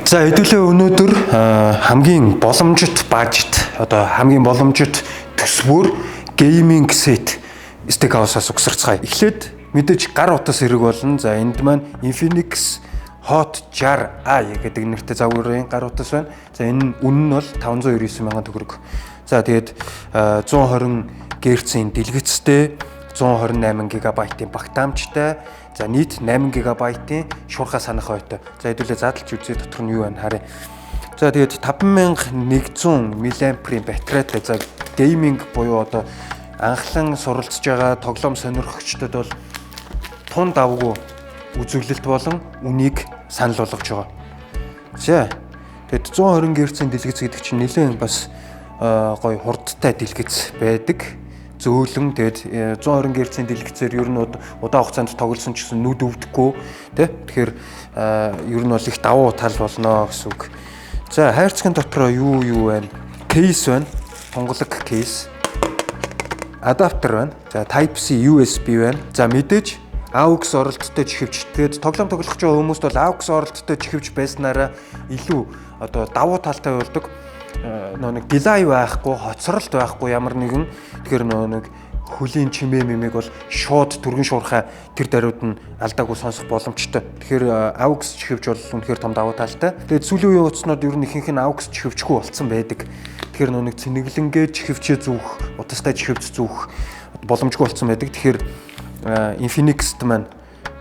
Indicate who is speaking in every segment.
Speaker 1: За, хэдүүлээ өнөөдөр хамгийн боломжит budget, одоо хамгийн боломжит төсвөөр gaming set Steak House-аас угсарцгаая. Эхлээд мэдээж гар утас хэрэг болно. За, энд маань Infinix Hot 60i гэдэг нэртэй загварын гар утас байна. За, энэ үнэ нь бол 599 мянган төгрөг. За, тэгээд 120 Гц-ийн дэлгэцтэй, 128 ГБ-ийн багтаамжтай, за, нийт 8 ГБ-ийн шуурхай санах ойтой. За, хэдүүлээ задлж үзье, дотор нь юу байна харъя. За, тэгээд 5100 мА-ийн батарейтай. За, gaming буюу одоо анхлан суралцж байгаа тоглоом сонирхогчдод бол тун давгүй үзэглэлт болон үнийг санал болгож байгаа. За, тэгэд 120 Гц-ийн дэлгэц гэдэг чинь нэлээд бас гоё хурдтай дэлгэц байдаг, зөөлөн. Тэгээд 120 Гц-ийн дэлгэцээр ер нь удаан хугацаанд тоглосон ч гэсэн нүд өвдөхгүй тий. Тэгэхээр ер нь бол их давуу тал болно гэсэн үг. За, хайрцагын дотроо юу юу байна? Case байна. Тунгалаг case. Адаптер байна. За, Type C, USB байна. За, мэдээж AUX оролттой чихвч. Тэгээд тоглоом тоглох байгаа хүмүүст бол AUX оролттой чихвч байснараа илүү одоо давуу талтай болдог, нөө нэг delay байхгүй, хоцролт байхгүй ямар нэгэн. Тэгэхээр нөө нэг хөлийн чимээ мэмэг бол шууд түргэн шуурхай тэр даруйд нь алдаагүй сонсох боломжтой. Тэгэхээр AUX чихвч бол үнэхээр том давуу талтай. Тэгээд сүүлийн үеийн утаснууд ер нь ихэнх нь AUX чихвчгүй болцсон байдаг. Тэгэхээр нөө нэг цэнэглэнгээ чихвчээ зүүх, утастай чихвч зүүх боломжгүй болцсон байдаг. Тэгэхээр Infinix-т маань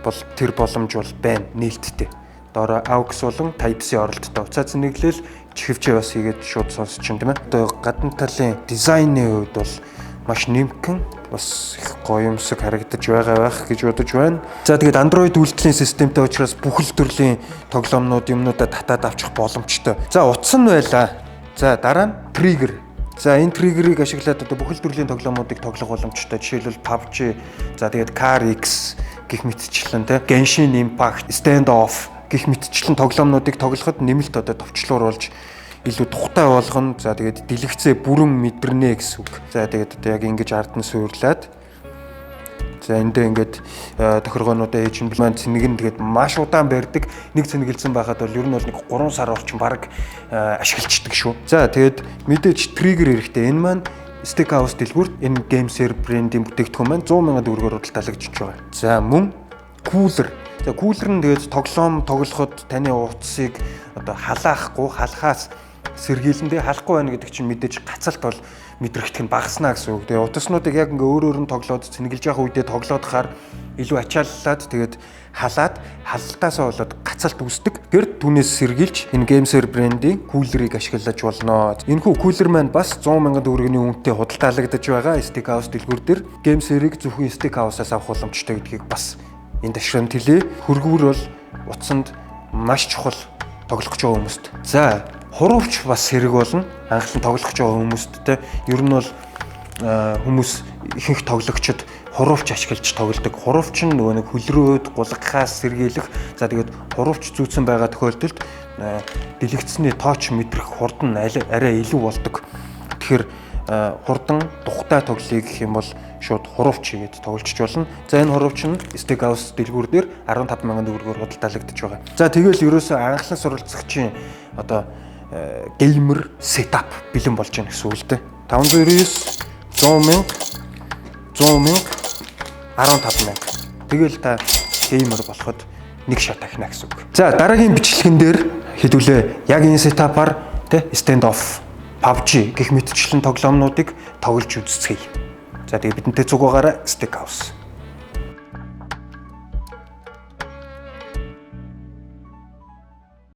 Speaker 1: бол тэр боломж бол байна нээлттэй. Доороо AUX болон Type-C оролттой. Утсаа цэнэглэл, чихвчээ бас хийгээд шууд сонсч юм, тийм ээ. Одоо гадна талын дизайны хувьд бол маш нэмхэн, бас их гоёмсог харагдаж байгаа байх гэж бодож байна. За, тэгээд Android үйлдлийн системтэй учраас бүхэл төрлийн тоглоомнууд, юмнуудаа татаад авчих боломжтой. За, утас нь байлаа. За, дараа нь trigger. За, энэ trigger-ыг ашиглаад одоо бүхэл төрлийн тоглоомуудыг тоглох боломжтой. Жишээлбэл, PUBG, за, тэгээд CarX гэх мэтчлэн те, Genshin Impact, Standoff гэх мэтчлэн тоглоомнуудыг тоглоход нэмэлт одоо товчлуур болж илүү тухтай болгоно. За, тэгээд дэлгэцээ бүрэн мэдэрнэ гэсэн үг. За, тэгээд одоо яг ингэж ард нь суурлаад, за, эндээ ингээд тохиргоонуудаа хийж маань цэнэг нь тэгээд маш удаан барьдаг. Нэг цэнэгэлсэн байхад бол ер нь бол нэг 3 сар орчим баг ашиглаждаг шүү. За, тэгээд мэдээж trigger хэрэгтэй. Энэ маань Steak House дэлгүүрт энэ GameSir брендийн бүтээгдэхүүн маань 100 сая төгрөгөөр худалдаалагдчихж байгаа. За, мөн cooler. За, cooler нь тэгээд тоглоом тоглоход таны утсыг одоо халаахгүй, халахаас сэргийлэн. Тэгээ халахгүй байна гэдэг чинь мэдээж гацалт бол мэдрэгдэх нь багаснаа гэсэн үг. Тэгээ утаснуудыг яг ингээ өөр өөр нь тоглоод, цэнэглэж явах үедээ тоглоод хаар илүү ачааллаад, тэгээд халаад, халалтаасаа болоод гацалт үүсдэг. Тэр түүнээс сэргийлж энэ GameSir брендийн cooler ийг ашиглаж болно. Энэхүү cooler маань бас 100 мянган төгрөгийн үнэтэй худалдаалагдаж байгаа Steak House дэлгүүр дээр. GameSir-ыг зөвхөн Steak House-аас авах боломжтой гэдгийг бас энд ташрамт хэлье. Хөргүүр бол утсанд маш чухал тоглох гэж байгаа хүмүүст. За, хурууч бас хэрэг болно. Анхлан тоглох гэж байгаа хүмүүст те. Ер нь бол хүмүүс, ихэнх тоглогчид хурууч ашиглаж тоглодог. Хурууч нь нөгөө нэг хөлрөөд гулгахаас сэргийлэх. За, тэгээд хурууч зүүцэн байгаа тохиолдолд дэлгэцний тооч мэдрэх хурд нь арай илүү болдог. Тэгэхээр хурдан тухтай тоглоё гэх юм бол шууд хурууч хийгээд тоглолцож болно. За, энэ хурууч нь Steak House дэлгүүр дээр 15 мянган төгрөгөөр худалдаалагдаж байгаа. За, тэгэл ерөөсөө анхлан суралцагчийн одоо gamer setup бэлэн болж байна гэсэн үг л дээ. 599, 100 мянга, 100 мянга, 15 мянга. Тэгэл та gamer болоход нэг шат ахина гэсэн үг. За, дараагийн бичлэгэн дээр хэдүүлээ яг энэ setup аар тэ Standoff, PUBG гэх мэтчлэн тоглоомнуудыг тоглож үзцгээе. За, тэгээ бидэнтэй цуг байгаарай, Steak House.